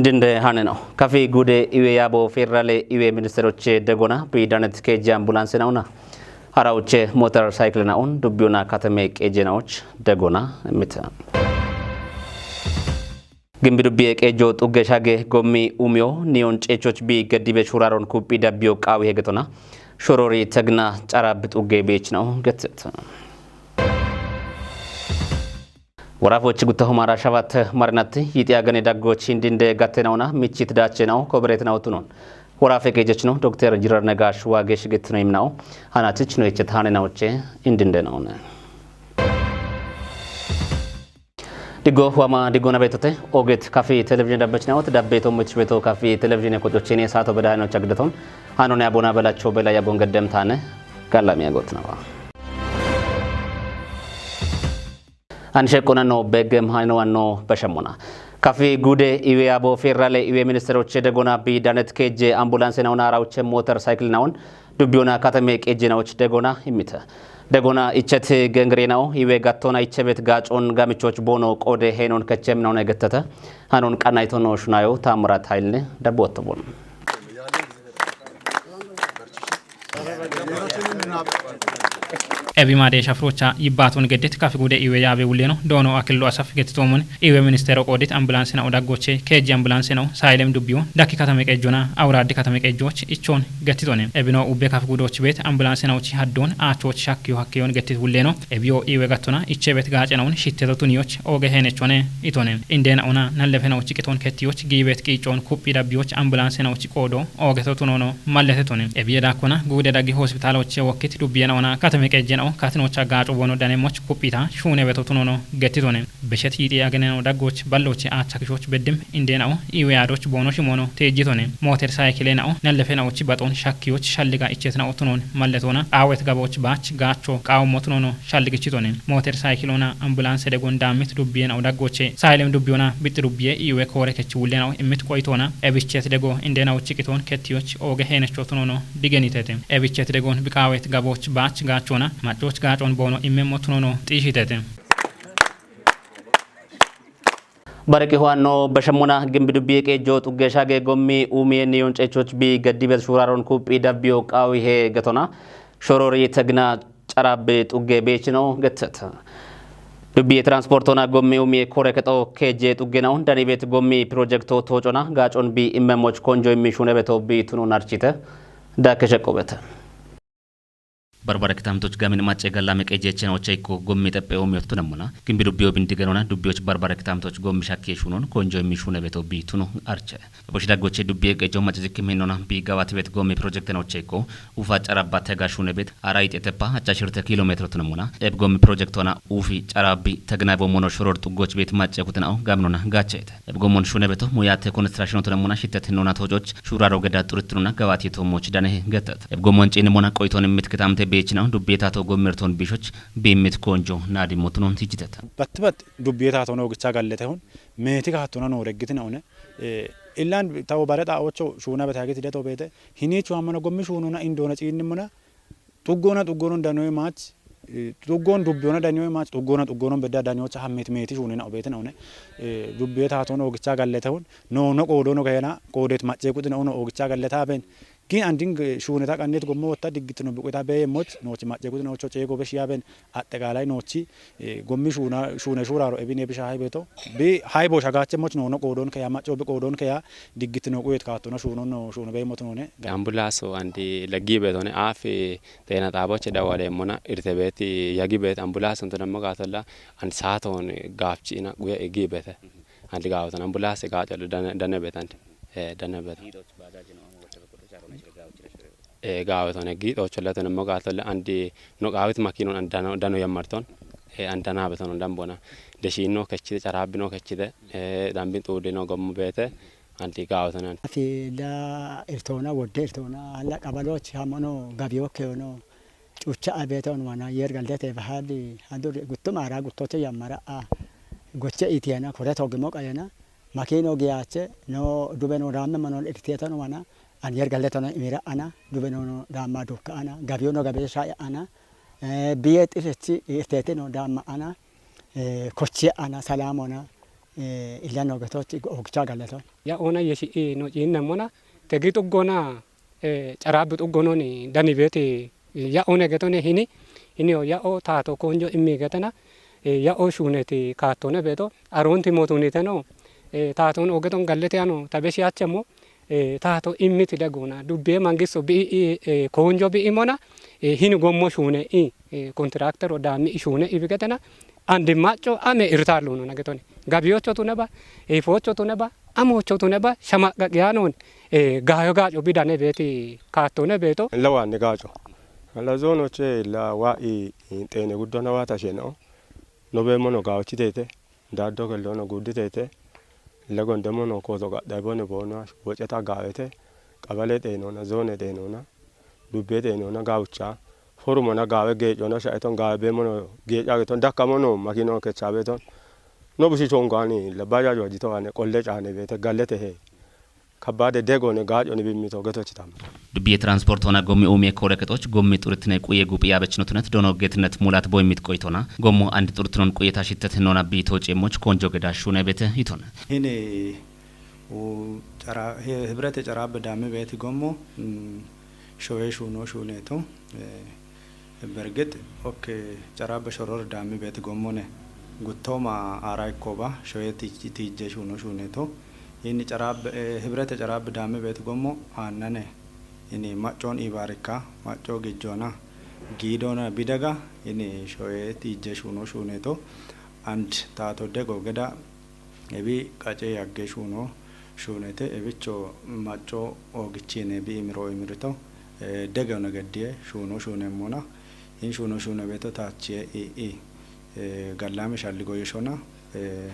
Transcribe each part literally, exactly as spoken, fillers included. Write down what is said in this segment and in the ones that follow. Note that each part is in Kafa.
ድንደ ሀነ ነው። ከፊ ጉዴ ኢዌ ያቦ ፌዴራሌ ኢዌ ሚኒስቴሮች ደጎና ቢዳነት ኬጂ አምቡላንስ ነውና ሀራውቼ ሞተር ሳይክል ነውን ዱቢዮና ከተሜ ቄጄ ነዎች ደጎና ምት ግንቢ ዱቢ የቄጆ ጡገ ሻገ ጎሚ ኡሚዮ ኒዮን ጬቾች ቢ ገዲበ ሹራሮን ኩጲ ደቢዮ ቃዊ ሄገቶና ሾሮሪ ተግና ጨራብ ጡገ ቤች ነው ገትት። ወራፎች ጉተሁ ማራ ሸባት መርነት ይጢያ ገኔ ዳጎች እንዲንደ ጋቴ ነውና ምችት ዳቼ ነው ኮበሬት ነው ትኖን ወራፌ ቄጀች ነው ዶክተር ጅረር ነጋሽ ዋጌ ሽግት ነው ይምናው ሀናትች ነው የችት ሀኔ ናውቼ እንዲንደ ነውን። ዲጎ ዋማ ዲጎና ቤቶቴ ኦጌት ካፊ ቴሌቪዥን ደበች ናውት ዳቤቶ ምች ቤቶ ካፊ ቴሌቪዥን የኮጮቼኔ ሳቶ በዳህኖች አግደቶን አኖን ያቦና በላቸው በላ ያጎን ገደም ታነ ጋላሚ ያጎት ነው። አንሸ ቆነኖ በገም ሃይኖ ዋኖ በሸሞና ካፊ ጉዴ ኢዌ አቦ ፌዴራሌ ኢዌ ሚኒስትሮች ደጎና ቢዳነት ኬጄ አምቡላንስ ናውን አራውቼ ሞተር ሳይክል ናውን ዱቢዮና ከተሜ ቄጄ ናዎች ደጎና ይሚተ ደጎና ኢቸት ገንግሬናው ኢዌ ጋቶና ኢቸ ቤት ጋጮን ጋምቾች ቦኖ ቆዴ ሄኖን ከቸም ነው ነገተተ ሀኖን ቀናይቶ ነው ሹናዮ ታምራት ኃይልን ደቦ ወጥቦን። Ebi maade shafrocha yibbaatun geddit kafi gude iwe yaabe wulle no doono akillo asaf gettitoomun iwe ministero qoodit ambulance na odagoche keeji ambulance no sailem dubbiyo dakki katame qejjona awraaddi katame qejjooch ichoon gettitone. Ebino ubbe kafi gudoch beet ambulance na uchi haddon aachoch shakkiyo hakkiyon gettit wulle no. Ebiyo iwe gattona iche bet gaace naun shitteto tuniyoch ooge heenechone itone. Indena ona nallefena uchi qiton kettiyoch giibet qiicoon kuphi dabbiyoch ambulance na uchi qoodo oogeto tunono mallete tone. Ebiye dakkona guude daggi hospitaloche wokkit dubbiyena ona katame qejjena o katinocha gaaco wono danemoch kuphita shuune beto tunono gettitone. Beshet yiixi ageneno daggoch balloche aacha kishoch beddim indena o iwe adoch boono shimono teejjitone. Motor saykile na o nallefena uchi baxon shakkiyoch shalliga ichetna o tunon malletona. Qaawet gaboch baach gaacho qaawmo tunono shalligichitone. Motor saykilona ambulance degon daammit dubbiyena o daggoche saylem dubbiyona bixi dubbiye iwe koore kechi wullena o immit qoytona. Ebichet dego indena uchi qiton kettiyoch ooge heenecho tunono digenitete. Ebichet degon biqaawet gaboch baach gaachona maccoch gaacon boono immemmo tunono xiishitete. Baraqi hoanno bashemmona gimbi dubbi qeejjo xugge shaage gommi umiyenni yoncechoch bi gaddibet shuraron kuphi dabbiyo qaawi he getona shorori tegna carabbe xugge beechino gettete. Dubbi transportona gommi umiye kore kexo keejje xugge naun danibet gommi pirojekto toocona gaacon bi immemoch konjo immi shunebeto bi tuno narchite dakke sheqqobete. Barbare kitamtoch gamin macce gallame qeejjechena ocha ikko gommi xeppe oomiyotu tunemmona gimbi dubbiyo bindigenona dubbiyoch barbare kitamtoch gommi shakke shunon konjo immi shunebeto bi tuno arche. Boshi daggoche dubbiye qeejjo macce zikki minnona bi gawati bet gommi projektena ocha ikko ufa carabba tega shunebet ara ixetepa acha shirte kilometro tunemmona eb gommi projektona ufi carabbi tegna bo mono shoror xuggoch bet macce kutinao gaminona gachete. Eb gomon shunebeto muyate konstrashino tunemmona shittet nona tococh shuraro geda xurittunona gawati to moch dane getet. Eb gomon cini mona qoyton mit kitamte beechina dubbiyeta to gommerton bishoch bi mit konjo nadi motunon tichitet. Battibat dubbiyeta to no gicha gallete hun meeti ka hatuna no reggitinaune. Illan tawo bare xawocho shuna betagit deto bete hinichu hamana gommi shununa indona ciinnimuna. Xuggoona xuggoona danoe maach, eh, xuggoon dubbiyoona danoe maach, xuggoona xuggoona bedda danocha hammet meeti shuunena obeetina one, eh, dubbiye taatoon oogicha galletehun, no, no qoodono gayana, qoodet macce quxina uno oogicha galletaben. Gin andin, eh, shuuneta qannet gommo wotta diggitino buqita beye moch, noochi macce quxina ocho ceego be shiyaben, axxeqaalay noochi, eh, gommi shuuna, shuune shuuraro ebin ebisha haybeto. Bi haybo shagache moch no, no qoodon keya, macco bi qoodon keya, diggitino quyet kaatona shuuno no, shuuno beye moch none. Ambulaaso andi laggi betone, afi Teena xaaboche dawaleemmona irte beeti yagi beeti ambulaase untu dammo gaatolla andi saatoon gaafchi'ina guya igi beete. Andi gaawatan ambulaase gaacallu dane, dane beetandi. Eh, dane beeta. Giixooch baajaaje no amu wacce bekodo chaaro na shire gaawchire shire. Eh, gaawatan giixooch late dammo gaatolla andi no qaawit makinon andi dano, dano yammarton. Eh, andi dana beton dambona. Deshiino kechite, caraabbino kechite. Eh, dambin xuudino gommo beete. Andi gaawatan. Afi la irtoona wodde irtoona alla qabaloch hamono gabiyokke ono. Cucha abete on wana yer galdete bahali handur guttum ara guttoche yammara a goche itiyana kore togimo qayana makino giyache no dube no ramme manon irtiyatan wana an yer galdete no imira ana dube no no ramma dukka ana gabiyo no gabe sha ana, eh, biye xifechi irtete no damma ana, eh, kochi ana salamona eh, ilya noo getochi ogicha galato. Ya ona yeshi i no ciinna mona, tegi tuggona, eh, caraabbi tuggonon dani beeti ya one getone hini, hini o ya o taato konjo immi getena, eh, ya o shuuneti kaattone beeto, aroonti mootuniteno, eh, taaton ogeton gallete ano tabeshi achemo, eh, taato immiti deguna, dubbe mangisto bi i, eh, konjo bi imona, eh, hini gommo shuune i, eh, kontrakter o daami i shuune ibi getena, andi macco ame irtallu no nagetoni. Gabiyocho tuneba, eh, focho tuneba, amocho tuneba, shamaqa giyanon, eh, gayo gaco bidane beeti kaattone beeto. Lawanni gaco. La zoonoche la wa i, i xeene guddona wa tashe no. No beemmono gaochi teete. Daaddo kellono guuddi teete. Le gondemmono kooso gadhaybone boona woceta gaawete. Qabale xeenona, zoone xeenona, dubbe xeenona, gaawucha. Forumona gaawe geecona shaeton gaawe beemmono geeca geton dakkamono makino kecha beeton. No bushi chongani la bajajo jito ane qolle caane beete gallete he. Kabbaade degone gaaconi bimmito getochi tamma. Dubbiye transport hona gommi umiye kore ketoch gommi xuritine quye gupi yabechino tunet dono getnet mulat boy mit qoytona gommo and xuritinon quye tashittet nona bito cemoch konjo geda shune bete itona. Hini u cara-, hi-, hibrete carabe dame beti gommo, mm, shoye shuno shuneto, eh, Bergit, ok, carabe shoror dami beti gommone. Guttoma ara ikkoba, shoye tij-, tijje shuno shuneto. Ini carabe, eh, hibrete carabe dami beti gommo, annane. Ini maccon ibarika, macco gijjona, giidona bidaga, ini shoye tijje shuno shuneto. And tato dego geda, ebi qace yagge shuno shunete, ebicho macco ogichine bi imiro imirito, eh, dege ona geddiye shuno shunemmona, in shuno shune beto taachiye i, i, eh, gallame shalligo yeshona, eh,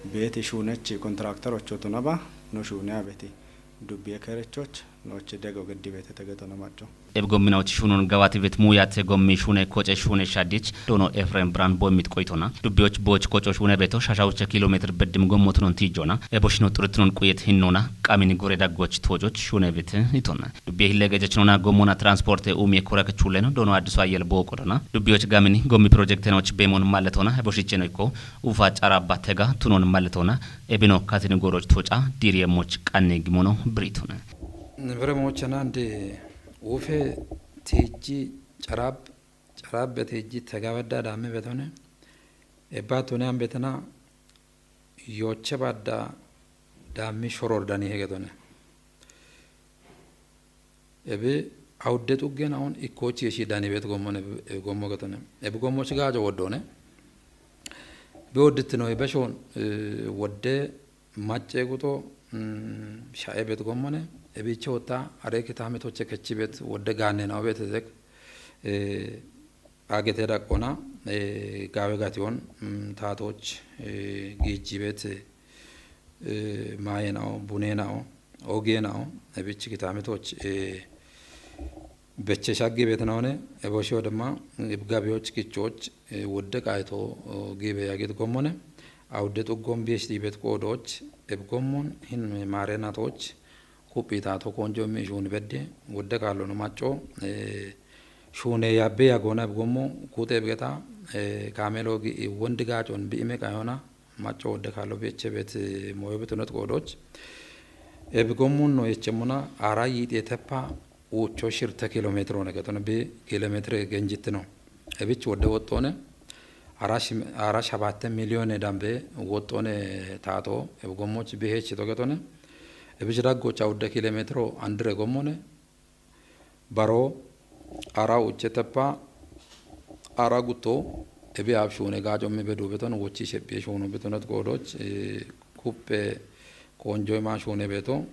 beeti shunechi kontrakter ochotunaba, no shune abeti, dubbiye kerechoch, noche dego geddi bete tegeto na macco. Eb gomminawoch shunon gawati vet muyate gommi shune koce shune shadich, dono Efrem Bran boy mit qoytona. Dubbiyoch boch koco shune beto, shashawucha kilometr beddim gommotunon tijona. Ebo shino turitunon quyet hinnona, qamini gore daggoch tojoch shune bete itona. Dubbiye hille gejechnona gommona transporte umie korake chuleno, dono Addiso Ayyel bo qodona. Dubbiyoch gamini gommi projektenoch bemon maletona, ebo shicheno ikko, ufa carabba tega tunon maletona, ebino katini goroch toca, diriye moch qanne gimono britona. Nibere mochana nde ufe tiji carab, carabbe tiji tegabedda damme betone. Ebba tune ambetena yoche badda dammi shoror dani hegetone. Ebi awudde xuggen awun ikkochi yeshi dani bet gommone, gommo getone. Ebi gommochi gajo woddone. Bi wodditino ebe shon, eh, wodde macce guto, mm, sha'e bet gommone. Ebiche wotta are kitame toche kechi bet wodde ganne na bet ezek. Eh, agete daqona, eh, gawe gation, mm, tatoch, eh, giji bet, eh, maye nao, bune nao, oge nao, ebichi kitame toch, eh, beche shaggi bet naone, ebo sho dema, eb gabiyoch kichoch, eh, wodde qayto, oh, gibe yagit gommone, awudde xuggon biyesh dibet qodoch, eb gommon hin mare natoch, kuphi tato konjo mi shuni bedde, wodde kallo no macco, eh, shune yabbe yagona eb gommo, kute eb geta, eh, kamelo gi, wondi gacon bi ime kayona, macco wodde kallo bi eche bet, eh, moyo bitunet qodoch. Eb gommo no echemuna, ara yite teppa, ucho shirte kilometro ne getone bi kilometre genjitino. Ebich wodde wottone, ara shim-, ara shabatte milyone dambe wottone tato, eb gommoch bi hechi to getone. Ebich daggocha wodde kilometro andire gommone, baro ara uche teppa ara gutto, ebi ab shune gajo mi bedu beton, wochi sheppi shunu betonot qodoch, eh, kuppe konjo ma shune beto,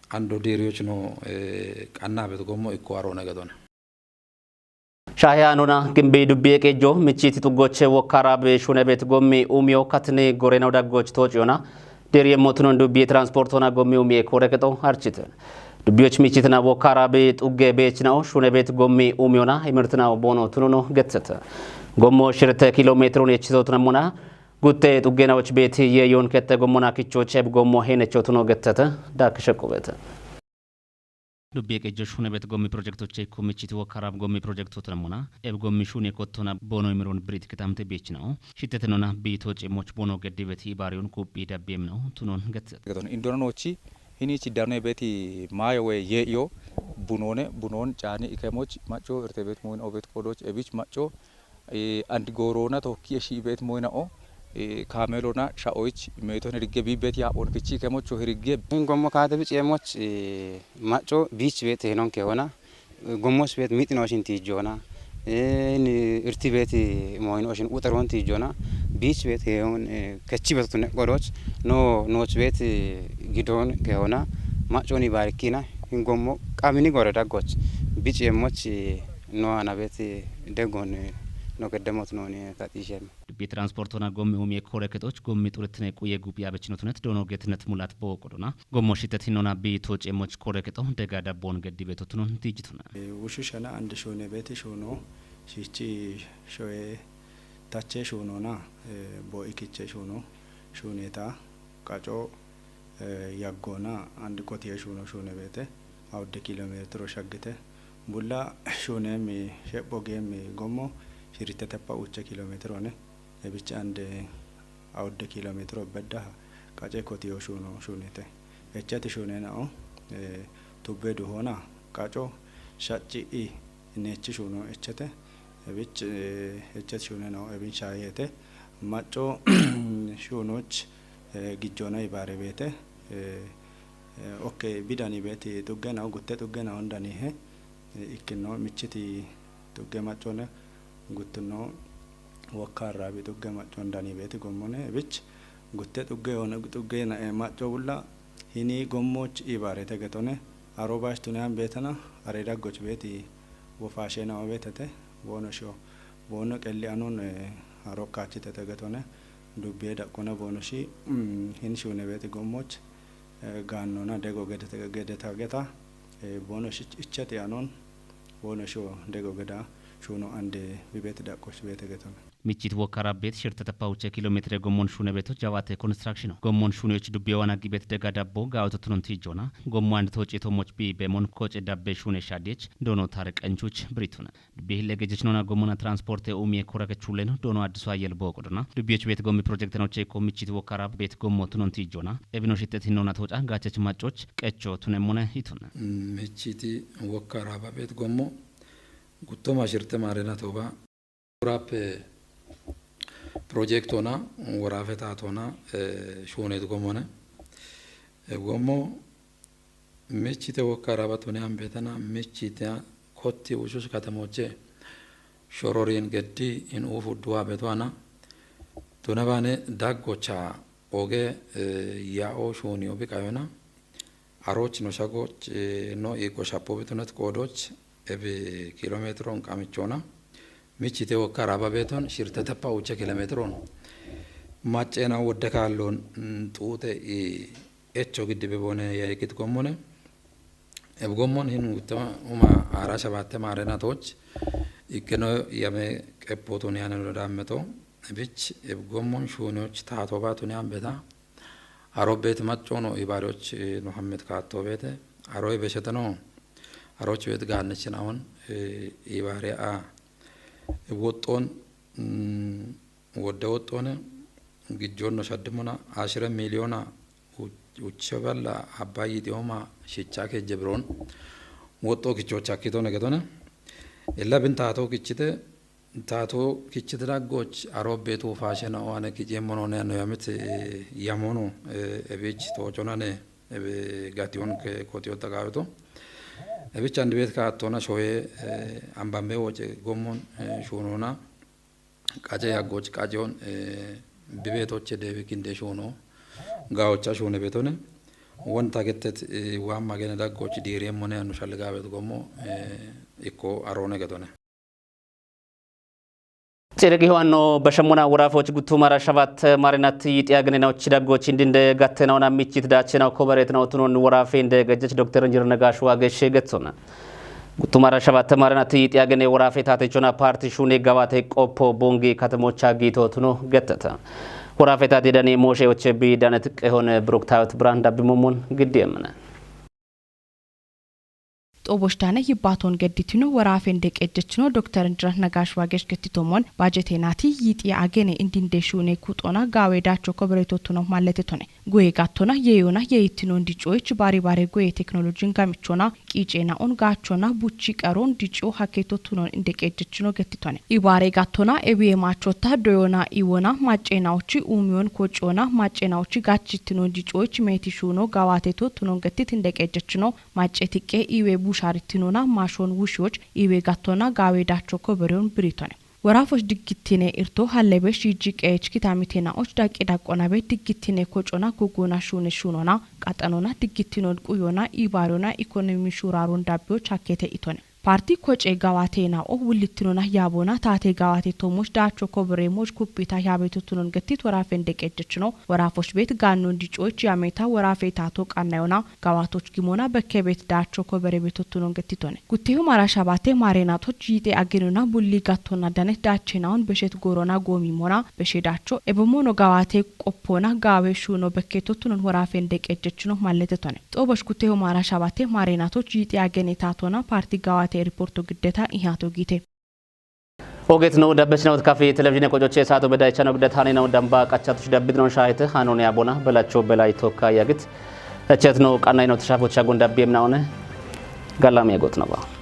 ando diriyoch no, eh, qanna bet gommo ikko arone getone. Shahe anona gimbi dubbi eqejo michiti tuggoche wokkara be shune bet gommi umiyo katni goreno daggoch tociyona. Deri yemmo tunon dubbi transport hona gommi umiye kore keto archite. Dubbiyoch michitina wokkara be tugge be chinao shune bet gommi umiyona imirtina bono tunono gettete. Gommo shirte kilometrun yechito tunamona gutte tuggenawoch beti ye yon kette gommona kichoche gommo hene chotuno gettete. Dak shekubete. Dubbi eqejjo shune bet gommi projektoche ikko michiti wokkarab gommi projektotunemmona eb gommi shune kottona bono imiron birit kitamte biichinao. Shittetenona biito cemoch bono geddibet ibariyon kuphi dabbiem no tunon gette. Indonanochi hini chidano ebeti mayo we ye'yo bunone bunon cani ikemoch macho irtebet muin obet kodoch ebich macho, eh, and gorona tokki eshi ibet moina'o, eh, kamelona sha'oich meton hirigge bibet ya'on kichi kemocho hirigge. Ingommo kate bici emoch, eh, macho bich bet henon kehona, eh, gommos bet mitino shin tijona, eh, ni irti bet moino shin uteron tijona, bich bet heon, eh, kechi bet tune godoch, no, noch bet, eh, gidon kehona, macho ni barikina, ingommo qamini gore daggoch, bici emoch, eh, no ana bet, eh, degon, eh, no geddemot noni tatishem. Dubbi transportona gommi umie kore ketoch gommi xuretine quye guphi abechinotunet dono getinet mulat bo qodona. Gommo shitet hinona bi to cemoch kore keto dega dabbon geddi betotunon tijituna. Eh, wushu shana and shune beti shuno, shichi shoe tache shunona, eh, bo ikiche shuno, shuneta, qaco, eh, yaggona and qotiye shuno shune bete, awudde kilometro shaggite. Bulla shunemi shebbo gemi gommo, shirite teppa uche kilometro ne. Ebicha ande awudde kilometro bedda qace kotiyo shuno shunete. Echati shunenao, eh, tubbe duhona, qaco shacci i nechi shuno echate. Ebich, eh, echati shunenao ebin shayete. Macho shunoch, eh, gijjona ibare bete. Eh, eh, ok, bidani beti tugge nao, gutte tugge nao ndani he. Eh, ikkino michiti tugge macone guttuno wokkarrabi tugge macon dani beti gommone bich gutte tugge yone tugge na, eh, maco bulla hini gommoch ibare tegetone aro bash tuniyan betana are daggoch beti wo fashena obetete bono sho bono qelli anon, eh, aro kachite tegetone dubbe daqqona bono shi, mm, hin shune beti gommoch, eh, gannona dego gedete, gedeta geta, eh, bono shi ichete anon, bono sho dego geda, shuno ande bibet daqqosh bete geton. Michit wokara bet shirtata pauche kilometre gommon shune beto jawate construction. Gommon shune uch dubbe wana gibet dega dabbo gaoto tununti jona. Gommo and tochi to moch bi bemon koche dabbe shune shadich, dono tare qanchuch brituna. Dubbi hille gejechnona gommona transporte umie korake chuleno dono Addisu Ayyel booqodona. Dubbiyoch beet gommi projektenoche ikko michiti wokara beet gommo tunonti ijjona. Ebino shittet hinona toca gachech maccoch qecho tunemmone itun. Michiti wokara ba beet gommo guttoma shirte maarena toba. Wurappe projektona worafe tatona, eh, shunet gommone. E gommo michite wokara ba tuni ambetana michite kotti ushush katamoche. Shororin geddi in ufu duwa betuana. Tuna bane daggocha oge, eh, ya'o shuni obi kayona. Aroch no shagoch, eh, no iko shapo betunet kodoch. Ebe kilometron kamichona. Michite wokara ba beton shirte teppa uche kilometron. Machena wodde kallon, mm, tute i echo giddi bebone ya ikit gommone. Eb gommon hin guttama uma ara shabatte maarena toch. Ikkeno yame qeppoton yane lo dammeto. Ebich eb gommon shunioch tato batun yambeta. Aro bet maccono ibarioch, eh, Muhammed katto bete. Aro ebesheteno. Aroch bet gannichin awon, eh, ibare a. Eb woxxon, mm, wodde woxxone gijjonno shaddimona ashire miliyona u-, uche balla abbayi dioma shichake jebron woxxo kichocha kitone getone. Ella bin tato kichite, tato kichite daggoch aro betu fashena oane kijemono ne no yamit, eh, yamono, eh, ebich tochona ne, ebe gation ke kotio tagaweto. Ebich and bet ka tona shoye, eh, ambambe woche gommon, eh, shunona. Qace yaggoch qaceon, eh, bibetoche debi kinde shuno. Gaocha shune betone. Wonta gettet, eh, wa magene daggoch diriemmone anu shalgabet gommo, eh, ikko arone getone. Ceregi hoanno bashemona worafoch guttumara shabat marinat yixi agnena uchi daggoch indinde gattena ona michit dachena kobaret na utunon worafe inde gejech Doktor Injir Nagash Wagesh getsona. Guttumara shabat marinat yixi agene worafe tate chona parti shune gawate qoppo bungi katamocha gito tuno getteta. Worafe tate dani Moshe oche bi danet qehon Bruktawet Brand abimomon giddiyemna. Xoobosh dane yibbaton gedditino woraafen deqejjechino Dokter Injira Nagash Wagesh gettitommon baajete naati yiixi agene indinde shuune kuxona gaawe daacho kobereto tuno mallete tone. Goye gattona yeeyona yeeyittinon dicoyich baari baare goye teknolojin gamichona qiicenaon gaachona buchi qaron dicio hakketo tunon indeqejjechino gettitone. Ibaare gattona ewiye maachota doyona iwona macceenaochi uumiyon kocoona macceenaochi gaachittinon dicoyich meeti shuuno gawaateto tunon gettit indeqejjechino macce tiqqe iwe bushaarittinona maashon wushiyoch iwe gattona gaawe daacho kobereyon biritone. Woraafoch diggittine irto hallebe shiiji qeech kitamitenaoch daqqi daqqonabe diggittine kocona kuguna shuune shuunona qaxanona diggittinon quyona ibaariyona ikonomi shuuraaron dabbiyoch hakkete itone. Parti koce gawate na'o wullittinona yaabona taate gawate tomoch daacho kobere moch kuppita yaabeto tunon gettit woraafen deqejjechino woraafoch beet gaannon dicoyich yaameta woraafe taato qannayona gawaatoch gimona bekke beet daacho kobere beto tunon gettitone. Guttehu maara shabate maare naatoch yiixe agenona bulli gattona danet daache naon beshet goorona goomimona beshe daacho ebomono gawaate qoppona gaawe shuuno bekketo tunon woraafen deqejjechino malletetone. Xoobosh guttehu maara shabate maare naatoch yiixe agene taatona parti gawate riporto giddeta ihato giite. Ogeet no dabbeshinawt kafi televizhine qocoche saatu bedaychano giddetani no damba qachatush dabbidnon shahite hanone abona belacho belay tokka yagit. Echet no qannay no tashafocha gun dabbiem naone. Gallam yagot no ba.